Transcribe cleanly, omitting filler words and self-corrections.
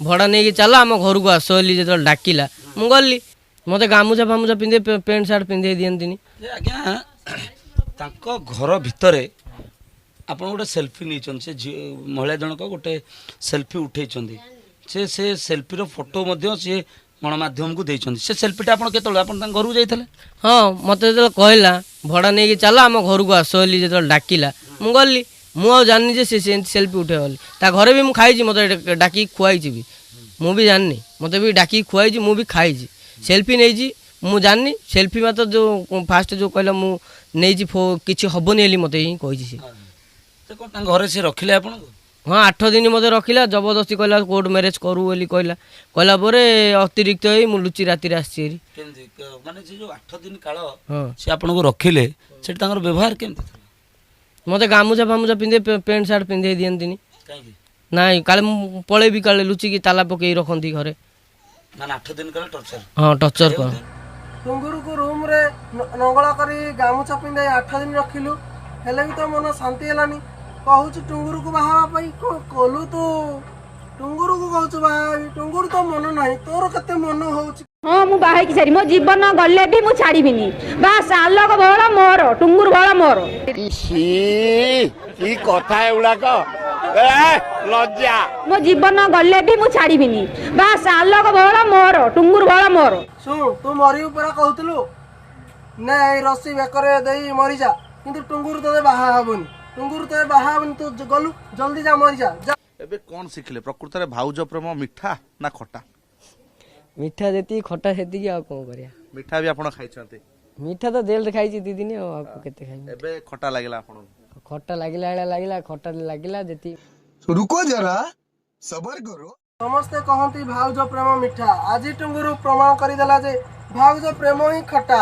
ଭଡ଼ା ନେଇକି ଚାଲ ଆମ ଘରକୁ ଆସ ବୋଲି ଯେତେବେଳେ ଡାକିଲା ମୁଁ ଗଲି। ମୋତେ ଗାମୁଛା ଫାମୁଛା ପିନ୍ଧେଇ, ପ୍ୟାଣ୍ଟ ସାର୍ଟ ପିନ୍ଧେଇ ଦିଅନ୍ତିନି। ଆଜ୍ଞା, ତାଙ୍କ ଘର ଭିତରେ ଆପଣ ଗୋଟେ ସେଲ୍ଫି ନେଇଛନ୍ତି, ସେ ଝିଅ ମହିଳା ଜଣକ ଗୋଟେ ସେଲ୍ଫି ଉଠେଇଛନ୍ତି, ସେ ସେଲ୍ଫିର ଫଟୋ ମଧ୍ୟ ସିଏ ଗଣମାଧ୍ୟମକୁ ଦେଇଛନ୍ତି। ସେ ସେଲ୍ଫିଟା ଆପଣ କେତେବେଳେ, ଆପଣ ତାଙ୍କ ଘରକୁ ଯାଇଥିଲେ? ହଁ, ମୋତେ ଯେତେବେଳେ କହିଲା ଭଡ଼ା ନେଇକି ଚାଲ ଆମ ଘରକୁ ଆସ ବୋଲି ଯେତେବେଳେ ଡାକିଲା ମୁଁ ଗଲି। ମୁଁ ଆଉ ଜାଣିନି ଯେ ସେ ସେମିତି ସେଲ୍ଫି ଉଠେଇବ ବୋଲି। ତା ଘରେ ବି ମୁଁ ଖାଇଛି, ମୋତେ ଡାକିକି ଖୁଆଇଛି ବି, ମୁଁ ବି ଜାଣିନି। ମୋତେ ବି ଡାକିକି ଖୁଆଇଛି, ମୁଁ ବି ଖାଇଛି, ସେଲ୍ଫି ନେଇଛି, ମୁଁ ଜାଣିନି। ସେଲ୍ଫି ମାତ୍ର ଯେଉଁ ଫାଷ୍ଟ ଯେଉଁ କହିଲା ମୁଁ ନେଇଛି, କିଛି ହେବନି ବୋଲି ମୋତେ ହିଁ କହିଛି ସେ। ସେ କ'ଣ ତାଙ୍କ ଘରେ ସେ ରଖିଲେ ଆପଣଙ୍କୁ? ହଁ, 8 ଦିନ ମୋତେ ରଖିଲା, ଜବରଦସ୍ତି କହିଲା କୋର୍ଟ ମ୍ୟାରେଜ୍ କରୁ ବୋଲି କହିଲା। କହିଲା ପରେ ଅତିରିକ୍ତ ହେଇ ମୁଁ ଲୁଚି ରାତିରେ ଆସିଛି ହେରି। କେମିତି ମାନେ ସେ ଯେଉଁ 8 ଦିନ କାଳ ସେ ଆପଣଙ୍କୁ ରଖିଲେ, ସେଠି ତାଙ୍କର ବ୍ୟବହାର କେମିତି ଥିଲା? ମୋତେ ଗାମୁଛା ଫାମୁଛା ପିନ୍ଧେଇ, ପ୍ୟାଣ୍ଟ ସାର୍ଟ ପିନ୍ଧେଇ ଦିଅନ୍ତିନି। କାହିଁକି? ନାଇଁ, କାଳେ ମୁଁ ପଳେଇବି, କାଳେ ଲୁଚିକି ତାଲା ପକେଇ ରଖନ୍ତି ଘରେ। ମାନେ 8 ଦିନ କାଳ ଟର୍ଚର? ହଁ, ଟର୍ଚର କର। ଟୁଙ୍ଗୁରୁକୁ ରୁମ୍ରେ ନଙ୍ଗଳା କରି ଗାମୁଛା ପିନ୍ଧାଇ 8 ଦିନ ରଖିଲୁ, ହେଲେ ବି ତୋ ମନ ଶାନ୍ତି ହେଲାନି। କହୁଛୁ ଟୁଙ୍ଗୁରୁକୁ ବାହା ହେବା ପାଇଁ, କଣ କଲୁ ତୁ? ଟୁଙ୍ଗୁରୁକୁ କହୁଛୁ ବାହା ହେବି, ଟୁଙ୍ଗୁରୁ ତ ମନ ନାହିଁ, ତୋର କେତେ ମନ ହଉଛି? ହଁ, ମୁଁ ବାହା ହେଇକି ସାରି ମୋ ଜୀବନ ଗଲେ ବି ମୁଁ ଛାଡ଼ିବିନି। ବାସ୍, ଆଲୋକ ବଳ ମୋର, ଟୁଙ୍ଗୁରୁ ବଳ ମୋର। କି କଥା ଏଗୁଡାକ, ଲଜ୍ଜା। ମୋ ଜୀବନ ଗଲେ ବି ମୁଁ ଛାଡ଼ିବିନି। ବାସ୍, ଆଲୋକ ବଳ ମୋର, ଟୁଙ୍ଗୁରୁ ବଳ ମୋର। ଶୁଣ, ତୁ ମରିବୁ ପରା କହୁଥିଲୁ ନା, ଏଇ ରସି ବେକରେ ଦେଇ ମରିଯା, କିନ୍ତୁ ଟୁଙ୍ଗୁରୁ ତୋତେ ବାହା ହବନି। ଟୁଙ୍ଗୁରୁ ତୋତେ ବାହା ହବନି, ତୁ ଗଲୁ, ଜଲ୍ଦି ଯା, ମରିଯା ଯା। ଏବେ କ'ଣ ଶିଖିଲେ? ପ୍ରକୃତରେ ଭାଉଜ ପ୍ରେମ ମିଠା ନା ଖଟା? ମିଠା ଯେତିକି ଖଟା ସେତିକି, ଆଉ କ'ଣ କରିବା। ମିଠା ବି ଆପଣ ଖାଇଛନ୍ତି? ମିଠା ତ ଜେଲରେ ଖାଇଛି 2 ଦିନ, ଆଉ କେତେ ଖାଇବି। ଏବେ ଖଟା ଲାଗିଲା ଆପଣଙ୍କୁ? ଖଟା ଲାଗିଲା ଭଳିଆ ଲାଗିଲା, ଖଟା ଲାଗିଲା ଯେତିକି। ରୁକୋ ଜରା ସବର କରୋ। ସମସ୍ତେ କହନ୍ତି ଭାଉଜ ପ୍ରେମ ମିଠା, ଆଜି ଟୁଙ୍ଗୁରୁ ପ୍ରମାଣ କରିଦେଲା ଯେ ଭାଉଜ ପ୍ରେମ ହିଁ ଖଟା।